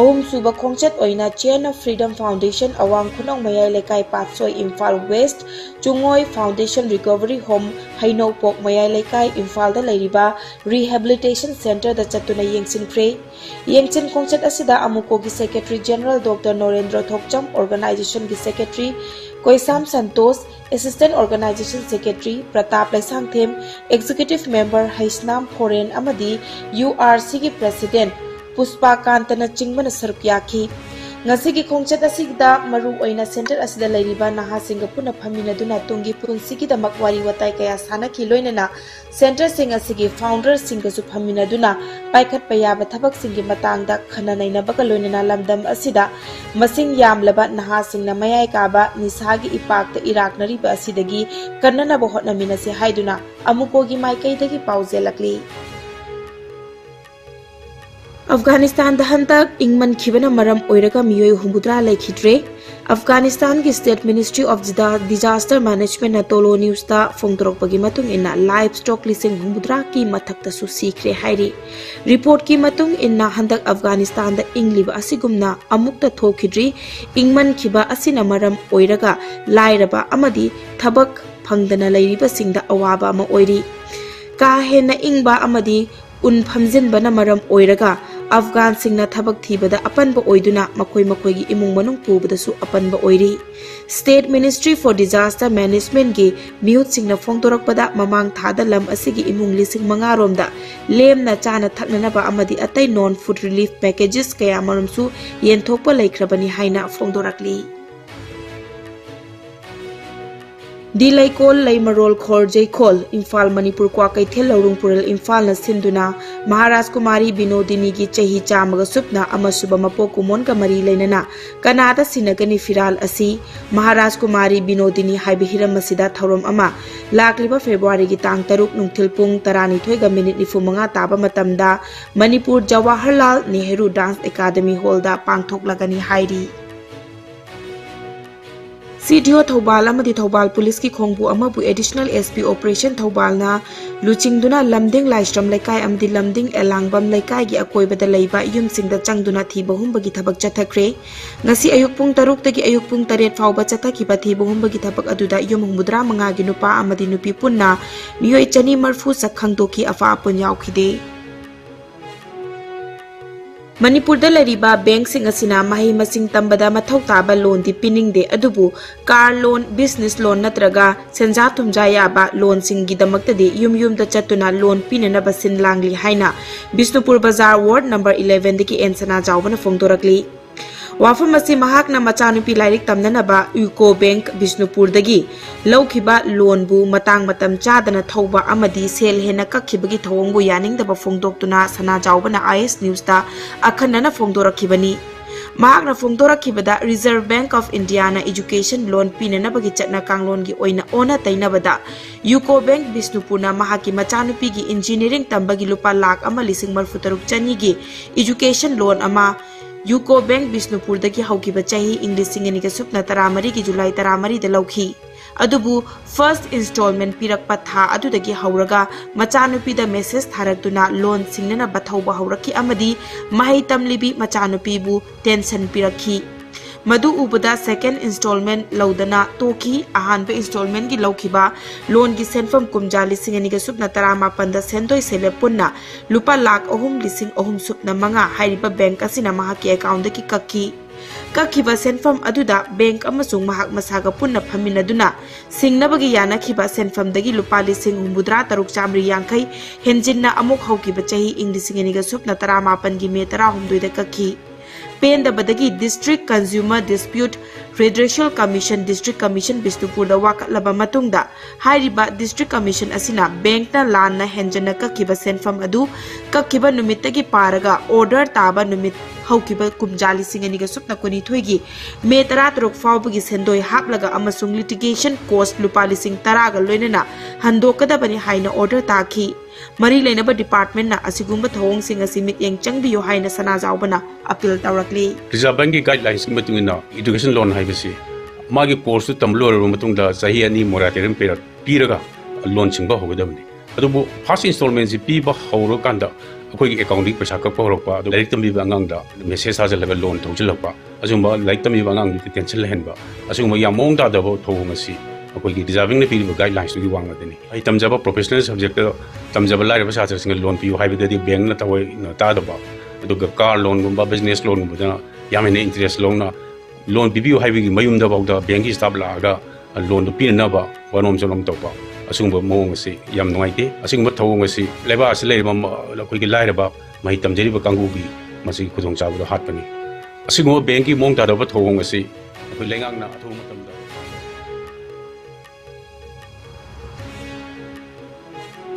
ꯑꯍꯨꯝꯁꯨꯕ ꯈꯣꯡꯆꯠ ꯑꯣꯏꯅ Chain of Freedom Foundation, ꯑꯋꯥꯡ Khunou Mayai Leikai, Patsoi, Imphal west, Chingoi Foundation Recovery Home, Heinoupok Mayai Leikai, ꯏꯝꯐꯥꯜꯗ ꯂꯩꯔꯤꯕ rehabilitation centreꯗ ꯆꯠꯇꯨꯅ ꯌꯦꯡꯁꯤꯟꯈ꯭ꯔꯦ꯫ ꯌꯦꯡꯁꯤꯟ ꯈꯣꯡꯆꯠ ꯑꯁꯤꯗ ꯑꯃꯨꯀꯣꯒꯤ Secretary General Doctor Norendra Thokchom, Organizationꯒꯤ Secretary Koisam Santosh, Assistant Organization Secretary Pratap Leishangthem, Executive Member Heisnam Phoren ꯑꯃꯗꯤ U R Cꯒꯤ President ꯄꯨꯁꯄꯥ ꯀꯥꯟꯇꯅꯆꯤꯡꯕꯅ ꯁꯔꯨꯛ ꯌꯥꯈꯤ꯫ ꯉꯁꯤꯒꯤ ꯈꯣꯡꯆꯠ ꯑꯁꯤꯗ ꯃꯔꯨ ꯑꯣꯏꯅ ꯁꯦꯟꯇꯔ ꯑꯁꯤꯗ ꯂꯩꯔꯤꯕ ꯅꯍꯥꯁꯤꯡꯒ ꯄꯨꯟꯅ ꯐꯝꯃꯤꯟꯅꯗꯨꯅ ꯇꯨꯡꯒꯤ ꯄꯨꯟꯁꯤꯒꯤꯗꯃꯛ ꯋꯥꯔꯤ ꯋꯥꯇꯥꯏ ꯀꯌꯥ ꯁꯥꯟꯅꯈꯤ꯫ ꯂꯣꯏꯅꯅ ꯁꯦꯟꯇꯔꯁꯤꯡ ꯑꯁꯤꯒꯤ ꯐꯥꯎꯟꯗꯔꯁꯤꯡꯒꯁꯨ ꯐꯝꯃꯤꯟꯅꯗꯨꯅ ꯄꯥꯏꯈꯠꯄ ꯌꯥꯕ ꯊꯕꯛꯁꯤꯡꯒꯤ ꯃꯇꯥꯡꯗ ꯈꯟꯅ ꯅꯩꯅꯕꯒ ꯂꯣꯏꯅꯅ ꯂꯝꯗꯝ ꯑꯁꯤꯗ ꯃꯁꯤꯡ ꯌꯥꯝꯂꯕ ꯅꯍꯥꯁꯤꯡꯅ ꯃꯌꯥꯏ ꯀꯥꯕ ꯅꯤꯁꯥꯒꯤ ꯏꯄꯥꯛꯇ ꯏꯔꯥꯛꯅꯔꯤꯕ ꯑꯁꯤꯗꯒꯤ ꯀꯟꯅꯅꯕ ꯍꯣꯠꯅꯃꯤꯟꯅꯁꯤ ꯍꯥꯏꯗꯨꯅ ꯑꯃꯨꯀꯣꯒꯤ ꯃꯥꯏꯀꯩꯗꯒꯤ ꯄꯥꯎꯖꯦꯜꯂꯛꯂꯤ꯫ ꯑꯐꯒꯥꯅꯤꯁꯇꯥꯟꯗ ꯍꯟꯗꯛ ꯏꯪꯃꯟꯈꯤꯕꯅ ꯃꯔꯝ ꯑꯣꯏꯔꯒ ꯃꯤꯑꯣꯏ ꯍꯨꯝꯐꯨꯇꯔꯥ ꯂꯩꯈꯤꯗ꯭ꯔꯦ꯫ ꯑꯐꯒꯥꯅꯤꯁꯇꯥꯟꯒꯤ State Ministry of Disa-, Disaster Managementꯅ ꯇꯣꯂꯣ ꯅ꯭ꯌꯨꯁꯇ ꯐꯣꯡꯗꯣꯔꯛꯄꯒꯤ ꯃꯇꯨꯡ ꯏꯟꯅ, ꯂꯥꯏꯚ ꯁ꯭ꯇꯣꯛ ꯂꯤꯁꯤꯡ ꯍꯨꯝꯐꯨꯇꯔꯥꯒꯤ ꯃꯊꯛꯇꯁꯨ ꯁꯤꯈ꯭ꯔꯦ ꯍꯥꯏꯔꯤ꯫ ꯔꯤꯄꯣꯔꯠꯀꯤ ꯃꯇꯨꯡ ꯏꯟꯅ, ꯍꯟꯗꯛ ꯑꯐꯒꯥꯅꯤꯁꯇꯥꯟꯗ ꯏꯪꯂꯤꯕ ꯑꯁꯤꯒꯨꯝꯅ ꯑꯃꯨꯛꯇ ꯊꯣꯛꯈꯤꯗ꯭ꯔꯤ꯫ ꯏꯪꯃꯟꯈꯤꯕ ꯑꯁꯤꯅ ꯃꯔꯝ ꯑꯣꯏꯔꯒ ꯂꯥꯏꯔꯕ ꯑꯃꯗꯤ ꯊꯕꯛ ꯐꯪꯗꯅ ꯂꯩꯔꯤꯕꯁꯤꯡꯗ ꯑꯋꯥꯕ ꯑꯃ ꯑꯣꯏꯔꯤ꯫ ꯀꯥ ꯍꯦꯟꯅ ꯏꯪꯕ ꯑꯃꯗꯤ ꯎꯟ ꯐꯝꯖꯤꯟꯕꯅ ꯃꯔꯝ ꯑꯣꯏꯔꯒ ꯑꯐꯒꯥꯟꯁꯤꯡꯅ ꯊꯕꯛ ꯊꯤꯕꯗ ꯑꯄꯟꯕ ꯑꯣꯏꯗꯨꯅ ꯃꯈꯣꯏ ꯃꯈꯣꯏꯒꯤ ꯏꯃꯨꯡ ꯃꯅꯨꯡ ꯄꯨꯕꯗꯁꯨ ꯑꯄꯟꯕ ꯑꯣꯏꯔꯤ꯫ State Ministry for Disaster Managementꯀꯤ ꯃꯤꯍꯨꯠꯁꯤꯡꯅ ꯐꯣꯡꯗꯣꯔꯛꯄꯗ, ꯃꯃꯥꯡ ꯊꯥꯗ ꯂꯝ ꯑꯁꯤꯒꯤ ꯏꯃꯨꯡ ꯂꯤꯁꯤꯡ ꯃꯉꯥ ꯔꯣꯝꯗ ꯂꯦꯝꯅ ꯆꯥꯅ ꯊꯛꯅꯅꯕ ꯑꯃꯗꯤ ꯑꯇꯩ non food relief packages ꯀꯌꯥꯃꯔꯨꯝꯁꯨ ꯌꯦꯟꯊꯣꯛꯄ ꯂꯩꯈ꯭ꯔꯕꯅꯤ ꯍꯥꯏꯅ ꯐꯣꯡꯗꯣꯔꯛꯂꯤ꯫ ꯗꯤ ꯂꯩꯀꯣꯜ, ꯂꯩꯃꯔꯣꯜ, ꯈꯣꯔ ꯖꯩꯈꯣꯜ, ꯏꯝꯐꯥꯜ, ꯃꯅꯤꯄꯨꯔ, ꯀ꯭ꯋꯥꯀꯩꯊꯦꯜ, ꯂꯧꯔꯨꯡ ꯄꯨꯔꯦꯜ, ꯏꯝꯐꯥꯜꯅ ꯁꯤꯟꯗꯨꯅ ꯃꯍꯥꯔꯥꯖ ꯀꯨꯃꯥꯔꯤ ꯕꯤꯅꯣꯗꯤꯅꯤꯒꯤ ꯆꯍꯤ ꯆꯥꯝꯃꯒ ꯁꯨꯞꯅ ꯑꯃꯁꯨꯕ ꯃꯄꯣꯛ ꯀꯨꯝꯑꯣꯟꯒ ꯃꯔꯤ ꯂꯩꯅꯅ ꯀꯅꯥꯗ ꯁꯤꯟꯅꯒꯅꯤ ꯐꯤꯔꯥꯜ ꯑꯁꯤ? ꯃꯍꯥꯔꯥꯖ ꯀꯨꯃꯥꯔꯤ ꯕꯤꯅꯣꯗꯤꯅꯤ ꯍꯥꯏꯕ ꯍꯤꯔꯝ ꯑꯁꯤꯗ ꯊꯧꯔꯝ ꯑꯃ ꯂꯥꯛꯂꯤꯕ ꯐꯦꯕ꯭ꯔꯨꯋꯥꯔꯤꯒꯤ ꯇꯥꯡ ꯇꯔꯨꯛ ꯅꯨꯡꯊꯤꯜ ꯄꯨꯡ ꯇꯔꯥꯅꯤꯊꯣꯏꯒ ꯃꯤꯅꯤꯠ ꯅꯤꯐꯨꯃꯉꯥ ꯇꯥꯕ ꯃꯇꯝꯗ ꯃꯅꯤꯄꯨꯔ ꯖꯋꯥꯍꯔꯂꯥꯜ ꯅꯦꯍꯔꯨ ꯗꯥꯟꯁ ꯑꯦꯀꯥꯗꯃꯤ ꯍꯣꯜꯗ ꯄꯥꯡꯊꯣꯛꯂꯒꯅꯤ ꯍꯥꯏꯔꯤ꯫ CDO ꯊꯧꯕꯥꯜ ꯑꯃꯗꯤ ꯊꯧꯕꯥꯜ ꯄꯨꯂꯤꯁꯀꯤ ꯈꯣꯡꯕꯨ ꯑꯃꯕꯨ Additional SP Operation ꯊꯧꯕꯥꯜꯅ ꯂꯨꯆꯤꯡꯗꯨꯅ ꯂꯝꯗꯤꯡ ꯂꯥꯏꯁ꯭ꯔꯝ ꯂꯩꯀꯥꯏ ꯑꯃꯗꯤ ꯂꯝꯗꯤꯡ ꯑꯦꯂꯥꯡꯕꯝ ꯂꯩꯀꯥꯏꯒꯤ ꯑꯀꯣꯏꯕꯗ ꯂꯩꯕ ꯌꯨꯝꯁꯤꯡꯗ ꯆꯪꯗꯨꯅ ꯊꯤꯕ ꯍꯨꯝꯕꯒꯤ ꯊꯕꯛ ꯆꯠꯊꯈ꯭ꯔꯦ꯫ ꯉꯁꯤ ꯑꯌꯨꯛ ꯄꯨꯡ ꯇꯔꯨꯛꯇꯒꯤ ꯑꯌꯨꯛ ꯄꯨꯡ ꯇꯔꯦꯠ ꯐꯥꯎꯕ ꯆꯠꯊꯈꯤꯕ ꯊꯤꯕ ꯍꯨꯝꯕꯒꯤ ꯊꯕꯛ ꯑꯗꯨꯗ ꯌꯨꯝ ꯍꯨꯝꯐꯨꯇꯔꯥ ꯃꯉꯥꯒꯤ ꯅꯨꯄꯥ ꯑꯃꯗꯤ ꯅꯨꯄꯤ ꯄꯨꯟꯅ ꯃꯤꯑꯣꯏ ꯆꯅꯤ ꯃꯔꯐꯨ ꯁꯛ ꯈꯪꯗꯣꯛꯈꯤ, ꯑꯄꯥ ꯑꯄꯨꯟ ꯌꯥꯎꯈꯤꯗꯦ꯫ ꯃꯅꯤꯄꯨꯔꯗ ꯂꯩꯔꯤꯕ ꯕꯦꯡꯛꯁꯤꯡ ꯑꯁꯤꯅ ꯃꯍꯩ ꯃꯁꯤꯡ ꯇꯝꯕꯗ ꯃꯊꯧ ꯇꯥꯕ ꯂꯣꯟꯗꯤ ꯄꯤꯅꯤꯡꯗꯦ, ꯑꯗꯨꯕꯨ ꯀꯥꯔ ꯂꯣꯟ, ꯕꯤꯖꯤꯅꯦꯁ ꯂꯣꯟ ꯅꯠꯇ꯭ꯔꯒ ꯁꯦꯟꯖꯥ ꯊꯨꯝꯖꯥ ꯌꯥꯕ ꯂꯣꯟꯁꯤꯡꯒꯤꯗꯃꯛꯇꯗꯤ ꯌꯨꯝ ꯌꯨꯝꯗ ꯆꯠꯇꯨꯅ ꯂꯣꯟ ꯄꯤꯅꯅꯕ ꯁꯤꯟ ꯂꯥꯡꯂꯤ ꯍꯥꯏꯅ ꯕꯤꯁꯅꯨꯄꯨꯔ ꯕꯖꯥꯔ ꯋꯥꯔꯗ ꯅꯝꯕꯔ elevenꯗꯒꯤ ꯑꯦꯟ ꯁꯅꯥꯖꯥꯎꯕꯅ ꯐꯣꯡꯗꯣꯔꯛꯂꯤ꯫ ꯋꯥꯐꯝ ꯑꯁꯤ ꯃꯍꯥꯛꯅ ꯃꯆꯥꯅꯨꯄꯤ ꯂꯥꯏꯔꯤꯛ ꯇꯝꯅꯅꯕ UCO Bank ꯕꯤꯁꯅꯨꯄꯨꯔꯗꯒꯤ ꯂꯧꯈꯤꯕ ꯂꯣꯟꯕꯨ ꯃꯇꯥꯡ ꯃꯇꯝ ꯆꯥꯗꯅ ꯊꯧꯕ ꯑꯃꯗꯤ ꯁꯦꯜ ꯍꯦꯟꯅ ꯀꯛꯈꯤꯕꯒꯤ ꯊꯧꯑꯣꯡꯕꯨ ꯌꯥꯅꯤꯡꯗꯕ ꯐꯣꯡꯗꯣꯛꯇꯨꯅ ꯁꯅꯥꯖꯥꯎꯕꯅ IS Newsꯇ ꯑꯈꯟꯅꯅ ꯐꯣꯡꯗꯣꯔꯛꯈꯤꯕꯅꯤ꯫ ꯃꯍꯥꯛꯅ ꯐꯣꯡꯗꯣꯔꯛꯈꯤꯕꯗ, Reserve Bank of Indiaꯅ education loan ꯄꯤꯅꯅꯕꯒꯤ ꯆꯠꯅ ꯀꯥꯡꯂꯣꯟꯒꯤ ꯑꯣꯏꯅ ꯑꯣꯟꯅ ꯇꯩꯅꯕꯗ, UCO Bank ꯕꯤꯁꯅꯨꯄꯨꯔꯅ ꯃꯍꯥꯛꯀꯤ ꯃꯆꯥꯅꯨꯄꯤꯒꯤ engineering ꯇꯝꯕꯒꯤ ꯂꯨꯄꯥ ꯂꯥꯈ ꯑꯃ ꯂꯤꯁꯤꯡ ꯃꯔꯤꯐꯨ ꯇꯔꯨꯛ ꯆꯅꯤꯒꯤ education loan ꯑꯃ UCO Bank ꯕꯤꯁꯅꯨꯄꯨꯔꯗꯒꯤ ꯍꯧꯈꯤꯕ ꯆꯍꯤ ꯏꯪ ꯂꯤꯁꯤꯡ ꯑꯅꯤꯒ ꯁꯨꯞꯅ ꯇꯔꯥꯃꯔꯤꯒꯤ July ꯇꯔꯥꯃꯔꯤꯗ ꯂꯧꯈꯤ꯫ ꯑꯗꯨꯕꯨ first installment ꯄꯤꯔꯛꯄ ꯊꯥ ꯑꯗꯨꯗꯒꯤ ꯍꯧꯔꯒ ꯃꯆꯥꯅꯨꯄꯤꯗ message ꯊꯥꯔꯛꯇꯨꯅ loan ꯁꯤꯡꯅꯅꯕ ꯊꯧꯕ ꯍꯧꯔꯛꯈꯤ ꯑꯃꯗꯤ ꯃꯍꯩ ꯇꯝꯂꯤꯕꯤ ꯃꯆꯥꯅꯨꯄꯤꯕꯨ tension ꯄꯤꯔꯛꯈꯤ꯫ ꯃꯗꯨ ꯎꯕꯗ second installment ꯂꯧꯗꯅ ꯇꯣꯛꯈꯤ꯫ ꯑꯍꯥꯟꯕ installmentꯀꯤ ꯂꯧꯈꯤꯕ loanꯒꯤ ꯁꯦꯟꯐꯝ ꯀꯨꯝꯖꯥ ꯂꯤꯁꯤꯡ ꯑꯅꯤꯒ ꯁꯨꯞꯅ ꯇꯔꯥꯃꯥꯄꯟꯗ ꯁꯦꯟꯗꯣꯏ ꯁꯦꯂꯦꯞ ꯄꯨꯟꯅ ꯂꯨꯄꯥ ꯂꯥꯈ ꯑꯍꯨꯝ ꯂꯤꯁꯤꯡ ꯑꯍꯨꯝ ꯁꯨꯞꯅ ꯃꯉꯥ ꯍꯥꯏꯔꯤꯕ bank ꯑꯁꯤꯅ ꯃꯍꯥꯛꯀꯤ accountꯗꯒꯤ ꯀꯛꯈꯤ꯫ ꯀꯛꯈꯤꯕ ꯁꯦꯟꯐꯝ ꯑꯗꯨꯗ bank ꯑꯃꯁꯨꯡ ꯃꯍꯥꯛ ꯃꯁꯥꯒ ꯄꯨꯟꯅ ꯐꯝꯃꯤꯟꯅꯗꯨꯅ ꯁꯤꯡꯅꯕꯒꯤ ꯌꯥꯅꯈꯤꯕ ꯁꯦꯟꯐꯝꯗꯒꯤ ꯂꯨꯄꯥ ꯂꯤꯁꯤꯡ ꯍꯨꯝꯐꯨꯇꯔꯥ ꯇꯔꯨꯛ ꯆꯥꯃꯔꯤ ꯌꯥꯡꯈꯩ ꯍꯦꯟꯖꯤꯟꯅ ꯑꯃꯨꯛ ꯍꯧꯈꯤꯕ ꯆꯍꯤ ꯏꯪ ꯂꯤꯁꯤꯡ ꯑꯅꯤꯒ ꯁꯨꯞꯅ ꯇꯔꯥꯃꯥꯄꯟꯒꯤ May ꯇꯔꯥꯍꯨꯝꯗꯣꯏꯗ ꯀꯛꯈꯤ꯫ ꯄꯦꯟꯗꯕꯗꯒꯤ District Consumer Dispute Redressal Commission, District Commission ꯕꯤꯁꯅꯨꯄꯨꯔꯗ ꯋꯥꯀꯠꯂꯕ ꯃꯇꯨꯡꯗ, ꯍꯥꯏꯔꯤꯕ District Commission ꯑꯁꯤꯅ bankꯅ ꯂꯥꯟꯅ ꯍꯦꯟꯖꯟꯅ ꯀꯛꯈꯤꯕ ꯁꯦꯟꯐꯝ ꯑꯗꯨ ꯀꯛꯈꯤꯕ ꯅꯨꯃꯤꯠꯇꯒꯤ ꯄꯥꯔꯒ order ꯇꯥꯕ ꯅꯨꯃꯤꯠ ꯍꯧꯈꯤꯕ ꯀꯨꯝꯖꯥ ꯂꯤꯁꯤꯡ ꯑꯅꯤꯒ ꯁꯨꯞꯅ ꯀꯨꯟꯅꯤꯊꯣꯏꯒꯤ May ꯇꯔꯥꯇꯔꯨꯛ ꯐꯥꯎꯕꯒꯤ ꯁꯦꯟꯗꯣꯏ ꯍꯥꯞꯂꯒ ꯑꯃꯁꯨꯡ litigation cost ꯂꯨꯄꯥ ꯂꯤꯁꯤꯡ ꯇꯔꯥꯒ ꯂꯣꯏꯅꯅ ꯍꯟꯗꯣꯛꯀꯗꯕꯅꯤ ꯍꯥꯏꯅ order ꯇꯥꯈꯤ꯫ ꯃꯔꯤ ꯂꯩꯅꯕ departmentꯅ ꯑꯁꯤꯒꯨꯝꯕ ꯊꯧꯑꯣꯡꯁꯤꯡ ꯑꯁꯤ ꯃꯤꯠꯌꯦꯡ ꯆꯪꯕꯤꯌꯨ ꯍꯥꯏꯅ ꯁꯅꯥꯖꯥꯎꯕꯅ appeal ꯇꯧꯔꯛꯂꯤ꯫ Reserve Bankꯀꯤ guidelinesꯀꯤ ꯃꯇꯨꯡ ꯏꯟꯅ education loan ꯍꯥꯏꯕꯁꯤ ꯃꯥꯒꯤ courseꯇꯨ ꯇꯝꯕ ꯂꯣꯏꯔꯕ ꯃꯇꯨꯡꯗ ꯆꯍꯤ ꯑꯅꯤ moratorium period ꯄꯤꯔꯒ loan ꯁꯤꯡꯕ ꯍꯧꯒꯗꯕꯅꯤ꯫ ꯑꯗꯨꯕꯨ first installmentꯁꯤ ꯄꯤꯕ ꯍꯧꯔꯀꯥꯟꯗ ꯑꯩꯈꯣꯏꯒꯤ accountꯗꯒꯤ ꯄꯩꯁꯥ ꯀꯛꯄ ꯍꯧꯔꯛꯄ, ꯑꯗꯨ ꯂꯥꯏꯔꯤꯛ ꯇꯝꯕꯤꯕ ꯑꯉꯥꯡꯗ message ꯊꯥꯖꯤꯜꯂꯒ loan ꯊꯧꯖꯤꯜꯂꯛꯄ, ꯑꯁꯤꯒꯨꯝꯕ ꯂꯥꯏꯔꯤꯛ ꯇꯝꯕꯤꯕ ꯑꯉꯥꯡꯗꯨꯒꯤ tension ꯂꯩꯍꯟꯕ, ꯑꯁꯤꯒꯨꯝꯕ ꯌꯥꯝ ꯃꯑꯣꯡ ꯇꯥꯗꯕ ꯊꯧꯑꯣꯡ ꯑꯁꯤ ꯑꯩꯈꯣꯏꯒꯤ Reserve Bankꯅ ꯄꯤꯔꯤꯕ guidelinesꯇꯨꯒꯤ ꯋꯥꯡꯃꯗꯅꯤ꯫ ꯑꯩ ꯇꯝꯖꯕ professional subjectꯇ ꯇꯝꯖꯕ ꯂꯥꯏꯔꯕ ꯁꯥꯇ꯭ꯔꯁꯤꯡꯅ loan ꯄꯤꯌꯨ ꯍꯥꯏꯕꯗꯗꯤ bankꯅ ꯊꯋꯥꯏ ꯇꯥꯗꯕ, ꯑꯗꯨꯒ car loanꯒꯨꯝꯕ business loanꯒꯨꯝꯕꯗꯅ ꯌꯥꯝ ꯍꯦꯟꯅ interest ꯂꯧꯅ loan ꯄꯤꯕꯤꯌꯨ ꯍꯥꯏꯕꯒꯤ ꯃꯌꯨꯝꯗ ꯐꯥꯎꯗ bankꯀꯤ staff ꯂꯥꯛꯑꯒ loanꯗꯨ ꯄꯤꯅꯅꯕ ꯋꯥꯅꯣꯝ ꯆꯅꯣꯝ ꯇꯧꯕ, ꯑꯁꯤꯒꯨꯝꯕ ꯃꯑꯣꯡ ꯑꯁꯤ ꯌꯥꯝ ꯅꯨꯡꯉꯥꯏꯇꯦ꯫ ꯑꯁꯤꯒꯨꯝꯕ ꯊꯧꯑꯣꯡ ꯑꯁꯤ ꯂꯩꯕꯥꯛ ꯑꯁꯤ ꯂꯩꯔꯤꯕ ꯃ-, ꯑꯩꯈꯣꯏꯒꯤ ꯂꯥꯏꯔꯕ ꯃꯍꯩ ꯇꯝꯖꯔꯤꯕ ꯀꯥꯡꯕꯨꯒꯤ ꯃꯁꯤꯒꯤ ꯈꯨꯗꯣꯡꯆꯥꯕꯗꯣ ꯍꯥꯠꯄꯅꯤ꯫ ꯑꯁꯤꯒꯨꯝꯕ ꯕꯦꯡꯀꯤ ꯃꯑꯣꯡ ꯇꯥꯗꯕ ꯊꯧꯑꯣꯡ ꯑꯁꯤ ꯑꯩꯈꯣꯏ ꯂꯩꯉꯥꯛꯅ ꯑꯊꯨꯕ ꯃꯇꯝꯗ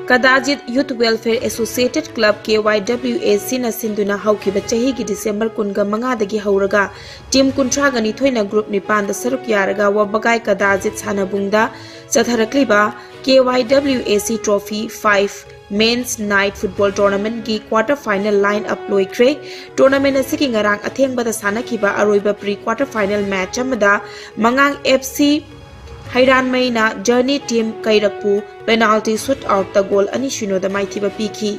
Kadajit youth welfare associated club, K Y W A ꯁꯤꯅ ꯁꯤꯟꯗꯨꯅ ꯍꯧꯈꯤꯕ ꯆꯍꯤꯒꯤ ꯗꯤꯁꯦꯝꯕꯔ ꯀꯨꯟꯒ ꯃꯉꯥꯗꯒꯤ ꯍꯧꯔꯒ ꯇꯤꯝ ꯀꯨꯟꯊ꯭ꯔꯥꯒ ꯅꯤꯊꯣꯏꯅ ꯒ꯭ꯔꯨꯞ ꯅꯤꯄꯥꯟꯗ ꯁꯔꯨꯛ ꯌꯥꯔꯒ ꯋꯥꯕꯒꯥꯏ ꯀꯗꯥꯖꯤꯠ ꯁꯥꯟꯅꯕꯨꯡꯗ ꯆꯠꯊꯔꯛꯂꯤꯕ ꯀꯦ Y W A C trophy five men's nine football ꯇꯣꯔꯅꯥꯃꯦꯟꯠꯀꯤ ꯀ꯭ꯋꯥꯔꯇꯔ ꯐꯥꯏꯅꯦꯜ ꯂꯥꯏꯟ ꯑꯞ ꯂꯣꯏꯈ꯭ꯔꯦ꯫ ꯇꯣꯔꯅꯥꯃꯦꯟꯠ ꯑꯁꯤꯒꯤ ꯉꯔꯥꯡ ꯑꯊꯦꯡꯕꯗ ꯁꯥꯟꯅꯈꯤꯕ ꯑꯔꯣꯏꯕ ꯄ꯭ꯔꯤ ꯀ꯭ꯋꯥꯔꯇꯔ ꯐꯥꯏꯅꯦꯜ ꯃꯦꯆ ꯑꯃꯗ ꯃꯉꯥꯡ ꯑꯦꯐ ꯁꯤ ꯍꯩꯔꯥꯟꯃꯩꯅ ꯖꯔꯅꯤ ꯇꯤꯝ ꯀꯩꯔꯛꯄꯨ ꯄꯦꯅꯥꯜꯇꯤ ꯁꯨꯠ ꯑꯥꯎꯠꯇ ꯒꯣꯜ ꯑꯅꯤ ꯁꯤꯅꯣꯗ ꯃꯥꯏꯊꯤꯕ ꯄꯤꯈꯤ꯫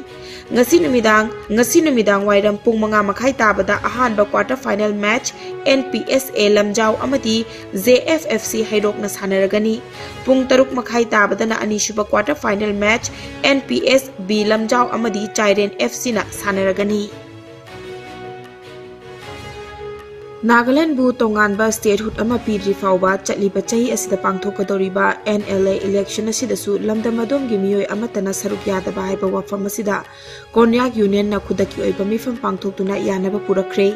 ꯉꯁꯤ ꯅꯨꯃꯤꯗꯥꯡ, ꯉꯁꯤ ꯅꯨꯃꯤꯗꯥꯡ ꯋꯥꯏꯔꯝ ꯄꯨꯡ ꯃꯉꯥ ꯃꯈꯥꯏ ꯇꯥꯕꯗ ꯑꯍꯥꯟꯕ quarter final match N P S A Lamjao ꯑꯃꯗꯤ ꯖꯦ ꯑꯦꯐ ꯑꯦꯐ ꯁꯤ ꯍꯩꯔꯣꯛꯅ ꯁꯥꯟꯅꯔꯒꯅꯤ꯫ ꯄꯨꯡ ꯇꯔꯨꯛ ꯃꯈꯥꯏ ꯇꯥꯕꯗꯅ ꯑꯅꯤꯁꯨꯕ quarter final match N P S B Lamjao ꯑꯃꯗꯤ ꯆꯥꯏꯔꯦꯟ ꯑꯦꯐ ꯁꯤꯅ ꯁꯥꯟꯅꯔꯒꯅꯤ꯫ ꯅꯥꯒꯥꯂꯦꯟꯕꯨ ꯇꯣꯉꯥꯟꯕ ꯁ꯭ꯇꯦꯠꯍꯨꯗ ꯑꯃ ꯄꯤꯗ꯭ꯔꯤ ꯐꯥꯎꯕ ꯆꯠꯂꯤꯕ ꯆꯍꯤ ꯑꯁꯤꯗ ꯄꯥꯡꯊꯣꯛꯀꯗꯧꯔꯤꯕ ꯑꯦꯟ ꯑꯦꯜ ꯑꯦ ꯏꯂꯦꯛꯁꯟ ꯑꯁꯤꯗꯁꯨ ꯂꯝꯗꯝ ꯑꯗꯣꯝꯒꯤ ꯃꯤꯑꯣꯏ ꯑꯃꯠꯇꯅ ꯁꯔꯨꯛ ꯌꯥꯗꯕ ꯍꯥꯏꯕ ꯋꯥꯐꯝ ꯑꯁꯤꯗ ꯀꯣꯟꯌꯥꯛ ꯌꯨꯅꯤꯌꯟꯅ ꯈꯨꯗꯛꯀꯤ ꯑꯣꯏꯕ ꯃꯤꯐꯝ ꯄꯥꯡꯊꯣꯛꯇꯨꯅ ꯌꯥꯅꯕ ꯄꯨꯔꯛꯈ꯭ꯔꯦ꯫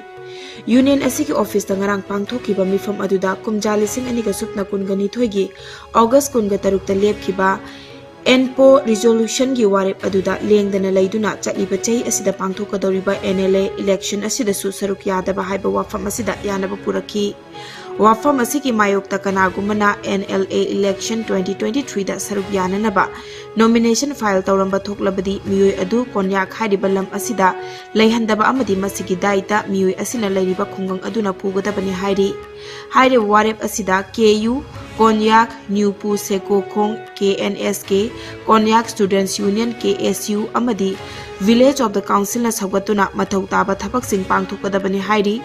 ꯌꯨꯅꯤꯌꯟ ꯑꯁꯤꯒꯤ ꯑꯣꯐꯤꯁꯇ ꯉꯔꯥꯡ ꯄꯥꯡꯊꯣꯛꯈꯤꯕ ꯃꯤꯐꯝ ꯑꯗꯨꯗ ꯀꯨꯝꯖꯥ ꯂꯤꯁꯤꯡ ꯑꯅꯤꯒ ꯁꯨꯞꯅ ꯀꯨꯟꯒꯅꯤꯊꯣꯏꯒꯤ ꯑꯣꯒꯁ ꯀꯨꯟꯒ ꯇꯔꯨꯛꯇ ꯂꯦꯞꯈꯤꯕ ꯑꯦꯟꯄꯣ ꯔꯤꯖꯣꯂꯨꯁꯟꯒꯤ ꯋꯥꯔꯦꯞ ꯑꯗꯨꯗ ꯂꯦꯡꯗꯅ ꯂꯩꯗꯨꯅ ꯆꯠꯂꯤꯕ ꯆꯍꯤ ꯑꯁꯤꯗ ꯄꯥꯡꯊꯣꯛꯀꯗꯧꯔꯤꯕ ꯑꯦꯟ ꯑꯦꯜ ꯑꯦ ꯏꯂꯦꯛꯁꯟ ꯑꯁꯤꯗꯁꯨ ꯁꯔꯨꯛ ꯌꯥꯗꯕ ꯍꯥꯏꯕ ꯋꯥꯐꯝ ꯑꯁꯤꯗ ꯌꯥꯅꯕ ꯄꯨꯔꯛꯈꯤ꯫ ꯋꯥꯐꯝ ꯑꯁꯤꯒꯤ ꯃꯥꯌꯣꯛꯇ ꯀꯅꯥꯒꯨꯝꯕꯅ N L A election twenty twenty three ꯁꯔꯨꯛ ꯌꯥꯅꯅꯕ ꯅꯣꯃꯤꯅꯦꯁꯟ ꯐꯥꯏꯜ ꯇꯧꯔꯝꯕ ꯊꯣꯛꯂꯕꯗꯤ ꯃꯤꯑꯣꯏ ꯑꯗꯨ ꯀꯣꯟꯌꯥꯛ ꯍꯥꯏꯔꯤꯕ ꯂꯝ ꯑꯁꯤꯗ ꯂꯩꯍꯟꯗꯕ ꯑꯃꯗꯤ ꯃꯁꯤꯒꯤ ꯗꯥꯏꯇ ꯃꯤꯑꯣꯏ ꯑꯁꯤꯅ ꯂꯩꯔꯤꯕ ꯈꯨꯡꯒꯪ ꯑꯗꯨꯅ ꯄꯨꯒꯗꯕꯅꯤ ꯍꯥꯏꯔꯤ꯫ ꯍꯥꯏꯔꯤꯕ ꯋꯥꯔꯦꯞ ꯑꯁꯤꯗ ꯀꯦ U, Konyak, Nyupu Sheko Khong, K N S K, Konyak students union, K S U, ꯑꯃꯗꯤ ꯚꯤꯂꯦꯖ ꯑꯣꯐ ꯗ ꯀꯥꯎꯟꯁꯤꯜꯅ ꯁꯧꯒꯠꯇꯨꯅ ꯃꯊꯧ ꯇꯥꯕ ꯊꯕꯛꯁꯤꯡ ꯄꯥꯡꯊꯣꯛꯀꯗꯕꯅꯤ ꯍꯥꯏꯔꯤ꯫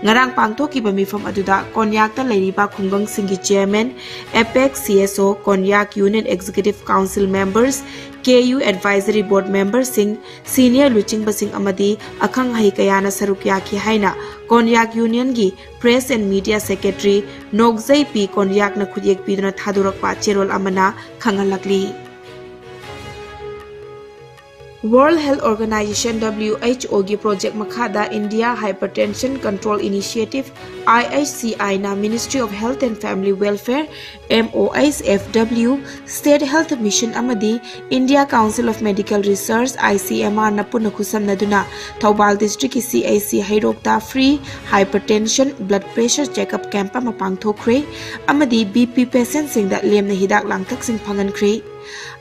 ꯉꯔꯥꯡ ꯄꯥꯡꯊꯣꯛꯈꯤꯕ ꯃꯤꯐꯝ ꯑꯗꯨꯗ ꯀꯣꯟꯌꯥꯛꯇ ꯂꯩꯔꯤꯕ ꯈꯨꯡꯒꯪꯁꯤꯡꯒꯤ ꯆꯤꯌꯔꯃꯦꯟ, ꯑꯦꯄꯦꯛꯁ ꯁꯤ ꯑꯦꯁ ꯑꯣ, Konyak union executive council members, ꯀꯦ ꯌꯨ ꯑꯦꯗꯚꯥꯏꯖꯔꯤ ꯕꯣꯔꯗ ꯃꯦꯝꯕꯔꯁꯤꯡ, ꯁꯤꯅꯤꯌꯔ ꯂꯨꯆꯤꯡꯕꯁꯤꯡ ꯑꯃꯗꯤ ꯑꯈꯪ ꯑꯍꯩ ꯀꯌꯥꯅ ꯁꯔꯨꯛ ꯌꯥꯈꯤ ꯍꯥꯏꯅ Konyak ꯌꯨꯅꯤꯌꯟꯒꯤ press and media secretary ꯅꯣꯛꯖꯩ ꯄꯤ ꯀꯣꯟꯌꯥꯛꯅ ꯈꯨꯠꯌꯦꯛ ꯄꯤꯗꯨꯅ ꯊꯥꯗꯣꯔꯛꯄ ꯆꯦꯔꯣꯜ ꯑꯃꯅ ꯈꯪꯍꯜꯂꯛꯂꯤ꯫ World Health Organization, W H O ꯒꯤ project ꯃꯈꯥꯗ India Hypertension Control Initiative, I H C I ꯅ Ministry of Health and Family Welfare, M O H F W, State Health Mission ꯑꯃꯗꯤ India Council of Medical Research, I C M R ꯅ ꯄꯨꯟꯅ ꯈꯨꯠꯁꯝꯅꯗꯨꯅ Thoubal district ꯀꯤ C H C ꯍꯩꯔꯣꯛꯇ free hypertension blood pressure checkup camp ꯑꯃ ꯄꯥꯡꯊꯣꯛꯈ꯭ꯔꯦ ꯑꯃꯗꯤ B P patient ꯁꯤꯡꯗ ꯂꯦꯝꯅ ꯍꯤꯗꯥꯛ ꯂꯥꯡꯊꯛꯁꯤꯡ ꯐꯪꯍꯟꯈ꯭ꯔꯦ꯫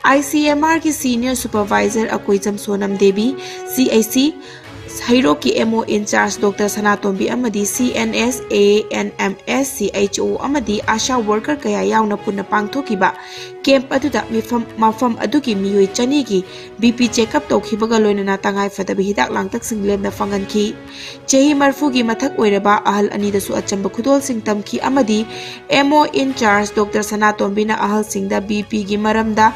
I C M R ꯒꯤ senior supervisor Akoijam Sonam Devi, C H C ꯍꯩꯔꯣꯛꯀꯤ M O in charge Doctor ꯁꯅꯥꯇꯣꯝꯕꯤ ꯑꯃꯗꯤ C N S, A N M S, C H O ꯑꯃꯗꯤ ASHA worker ꯀꯌꯥ ꯌꯥꯎꯅ ꯄꯨꯟꯅ ꯄꯥꯡꯊꯣꯛꯈꯤꯕ camp ꯑꯗꯨꯗ ꯃꯤꯐꯝ, ꯃꯐꯝ ꯑꯗꯨꯒꯤ ꯃꯤꯑꯣꯏ ꯆꯅꯤꯒꯤ B P checkup ꯇꯧꯈꯤꯕꯒ ꯂꯣꯏꯅꯅ ꯇꯉꯥꯏ ꯐꯗꯕ ꯍꯤꯗꯥꯛ ꯂꯥꯡꯊꯛꯁꯤꯡ ꯂꯦꯝꯅ ꯐꯪꯍꯟꯈꯤ꯫ ꯆꯍꯤ ꯃꯔꯤꯐꯨꯒꯤ ꯃꯊꯛ ꯑꯣꯏꯔꯕ ꯑꯍꯜ ꯑꯅꯤꯗꯁꯨ ꯑꯆꯝꯕ ꯈꯨꯗꯣꯜꯁꯤꯡ ꯇꯝꯈꯤ ꯑꯃꯗꯤ M O in charge Doctor ꯁꯅꯥꯇꯣꯝꯕꯤꯅ ꯑꯍꯜꯁꯤꯡꯗ B P ꯒꯤ ꯃꯔꯝꯗ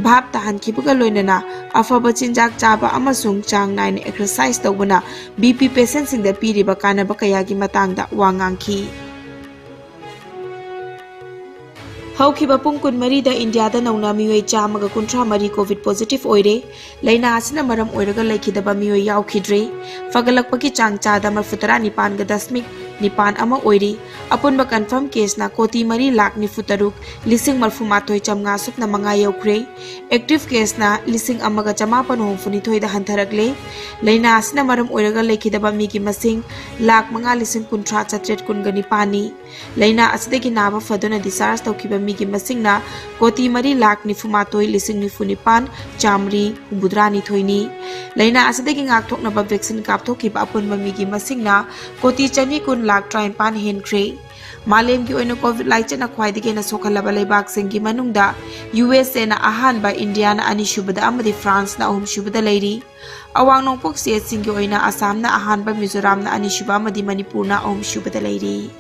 ꯚꯥꯞ ꯇꯥꯍꯟꯈꯤꯕꯒ ꯂꯣꯏꯅꯅ ꯑꯐꯕ ꯆꯤꯟꯖꯥꯛ ꯆꯥꯕ ꯑꯃꯁꯨꯡ ꯆꯥꯡ ꯅꯥꯏꯅ exercise ꯇꯧꯕꯅ B P patient ꯁꯤꯡꯗ ꯄꯤꯔꯤꯕ ꯀꯥꯟꯅꯕ ꯀꯌꯥꯒꯤ ꯃꯇꯥꯡꯗ ꯋꯥ ꯉꯥꯡꯈꯤ꯫ ꯍꯧꯈꯤꯕ ꯄꯨꯡ ꯀꯨꯟꯃꯔꯤꯗ ꯏꯟꯗꯤꯌꯥꯗ ꯅꯧꯅ ꯃꯤꯑꯣꯏ ꯆꯥꯝꯃꯒ ꯀꯨꯟꯊ꯭ꯔꯥ ꯃꯔꯤ COVID positive ꯑꯣꯏꯔꯦ꯫ ꯂꯥꯏꯅꯥ ꯑꯁꯤꯅ ꯃꯔꯝ ꯑꯣꯏꯔꯒ ꯂꯩꯈꯤꯗꯕ ꯃꯤꯑꯣꯏ ꯌꯥꯎꯈꯤꯗ꯭ꯔꯦ꯫ ꯐꯒꯠꯂꯛꯄꯒꯤ ꯆꯥꯡ ꯆꯥꯗ ꯃꯔꯤꯐꯨ ꯇꯔꯥ ꯅꯤꯄꯥꯟꯒ ꯗꯁꯃꯤꯛ ꯅꯤꯄꯥꯟ ꯑꯃ ꯑꯣꯏꯔꯤ꯫ ꯑꯄꯨꯟꯕ confirm case ꯅ ꯀꯣꯇꯤ ꯃꯔꯤ ꯂꯥꯈ ꯅꯤꯐꯨ ꯇꯔꯨꯛ ꯂꯤꯁꯤꯡ ꯃꯔꯤꯐꯨ ꯃꯥꯊꯣꯏ ꯆꯥꯝꯃꯉꯥ ꯁꯨꯞꯅ ꯃꯉꯥ ꯌꯧꯈ꯭ꯔꯦ꯫ Active case ꯅ ꯂꯤꯁꯤꯡ ꯑꯃꯒ ꯆꯃꯥꯄꯟ ꯍꯨꯝꯐꯨ ꯅꯤꯊꯣꯏꯗ ꯍꯟꯊꯔꯛꯂꯦ꯫ ꯂꯥꯏꯅꯥ ꯑꯁꯤꯅ ꯃꯔꯝ ꯑꯣꯏꯔꯒ ꯂꯩꯈꯤꯗꯕ ꯃꯤꯒꯤ ꯃꯁꯤꯡ ꯂꯥꯈ ꯃꯉꯥ ꯂꯤꯁꯤꯡ ꯀꯨꯟꯊ꯭ꯔꯥ ꯆꯥꯇ꯭ꯔꯦꯠ ꯀꯨꯟꯒ ꯅꯤꯄꯥꯟꯅꯤ꯫ ꯂꯥꯏꯅꯥ ꯑꯁꯤꯗꯒꯤ ꯅꯥꯕ ꯐꯗꯨꯅ discharge ꯇꯧꯈꯤꯕ ꯃꯤꯒꯤ ꯃꯁꯤꯡꯅ ꯀꯣꯇꯤ ꯃꯔꯤ ꯂꯥꯈ ꯅꯤꯐꯨ ꯃꯥꯊꯣꯏ ꯂꯤꯁꯤꯡ ꯅꯤꯐꯨ ꯅꯤꯄꯥꯟ ꯆꯥꯃꯔꯤ ꯍꯨꯝꯐꯨꯇꯔꯥ ꯅꯤꯊꯣꯏꯅꯤ꯫ ꯂꯥꯏꯅꯥ ꯑꯁꯤꯗꯒꯤ ꯉꯥꯛꯊꯣꯛꯅꯕ vaccine ꯀꯥꯞꯊꯣꯛꯈꯤꯕ ꯑꯄꯨꯟꯕ ꯃꯤꯒꯤ ꯃꯁꯤꯡꯅ ꯀꯣꯇꯤ ꯆꯅꯤ ꯀꯨꯟ ꯂꯥꯈ ꯇꯔꯥꯅꯤꯄꯥꯟ ꯍꯦꯟꯈ꯭ꯔꯦ꯫ ꯃꯥꯂꯦꯝꯒꯤ ꯑꯣꯏꯅ COVID ꯂꯥꯏꯆꯠꯅ ꯈ꯭ꯋꯥꯏꯗꯒꯤ ꯍꯦꯟꯅ ꯁꯣꯛꯍꯜꯂꯕ ꯂꯩꯕꯥꯛꯁꯤꯡꯒꯤ ꯃꯅꯨꯡꯗ U S A ꯅ ꯑꯍꯥꯟꯕ, ꯏꯟꯗꯤꯌꯥꯅ ꯑꯅꯤꯁꯨꯕꯗ ꯑꯃꯗꯤ ꯐ꯭ꯔꯥꯟꯁꯅ ꯑꯍꯨꯝꯁꯨꯕꯗ ꯂꯩꯔꯤ꯫ ꯑꯋꯥꯡ ꯅꯣꯡꯄꯣꯛ state ꯁꯤꯡꯒꯤ ꯑꯣꯏꯅ ꯑꯁꯥꯝꯅ ꯑꯍꯥꯟꯕ, ꯃꯤꯖꯣꯔꯥꯝꯅ ꯑꯅꯤꯁꯨꯕ ꯑꯃꯗꯤ ꯃꯅꯤꯄꯨꯔꯅ ꯑꯍꯨꯝꯁꯨꯕꯗ ꯂꯩꯔꯤ꯫